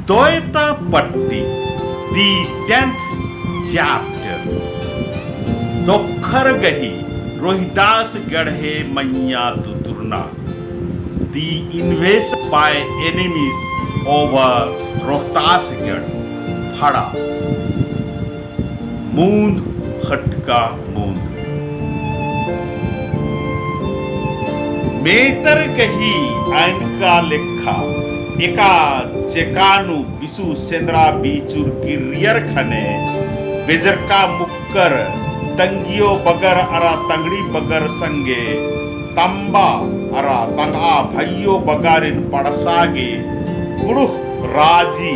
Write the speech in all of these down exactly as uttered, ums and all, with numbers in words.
दोयता पट्टी, the tenth chapter। दोखर गही रोहिदास गढ़े मइय्याँ तुतुरना, the invasion by enemies over रोहतासगढ़। फड़ा। मूंद खटका मूंद। मेतर गही अइनका लेखा एका चेका नू बिसु सेंदरा बीचुर किर्रियर ख़ने बेजरका मुक्कर तंगियो बगर अरा तंगड़ी बगर संगे तम्बा अरा तंगआ भइयो बगारिन पड़सा गे कुँड़ुख़ राजी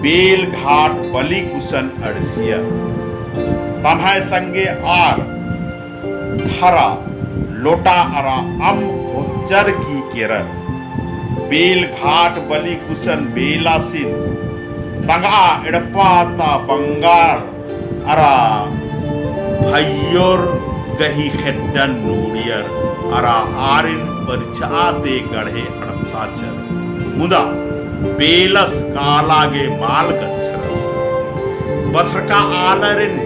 बेल घाट बली गुसन अंड़सियर। तम्है संगे आर थरा लोटा अरा अम्म भोच्चर की केरर। बेल घाट बली गुसन बेलासिन तंगआ एड़पा ता बंगार अरा भइयोर गही खेड्डन नूड़ियर अरा आरिन परिछआ ती गढ़े अंड़सताचर। मुदा बेलस काला गे मल गच्छरस। बछरका आलरिन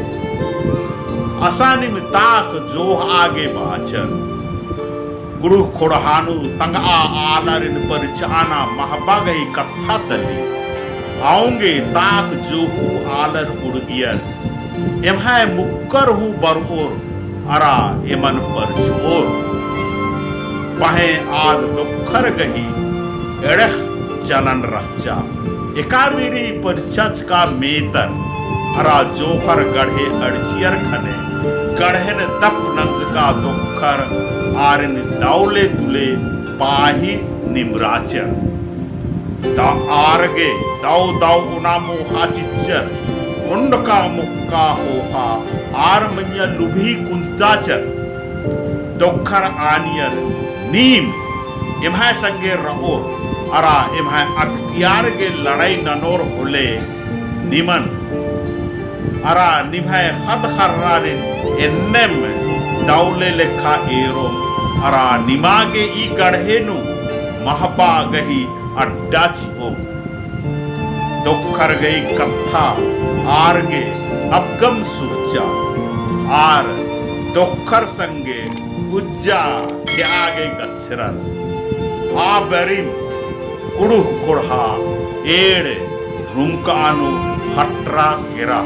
असानिम ताक जोहआ गे बाचर। कुँड़ुख़ ख़ोंड़हा नू तंगआ आलरिन परिछआना महबा गही कत्था तली अवंगे ताक जोहू आलर उड़गियर। एम्है मुक्कर हूँ बरओर अरा एमन परिछओर। पहें आद दोखर गही एड़ेख़ चलन रहचा। एका बीरी परिछचका मेतर अरा जोंख़र गढ़े अंड़सियर ख़ने गढ़ेन दप नंजका दोखर आरिन दौले तुले पाही निमराचर। ता आर गे दौ दौ ओना मोख़ा चिच्चर, ओन्डका मोख़का ख़ोख़ा आर मइय्याँ लुभी कुन्दताचर। दोखर आनियर नीम एम्है संगे रओर अरा एम्है अख्तियार गे लड़ाई ननोर होले निमन अरा निम्है ख़द्द ख़र्रारिन एन्नेम दौले लेखा एरोम अरा निमा गे ई गढ़े नू महबा गही अड्डा चिओम। दोखर गही कत्था आर गे अबगम सुरचा। आर दोखर संगे उज्जा खेआ गे गच्छरर। आ बेरिम कुँड़ुख़ ख़ोंड़हा एंड़ रुमकआ नू ख़ट्टरा केरा।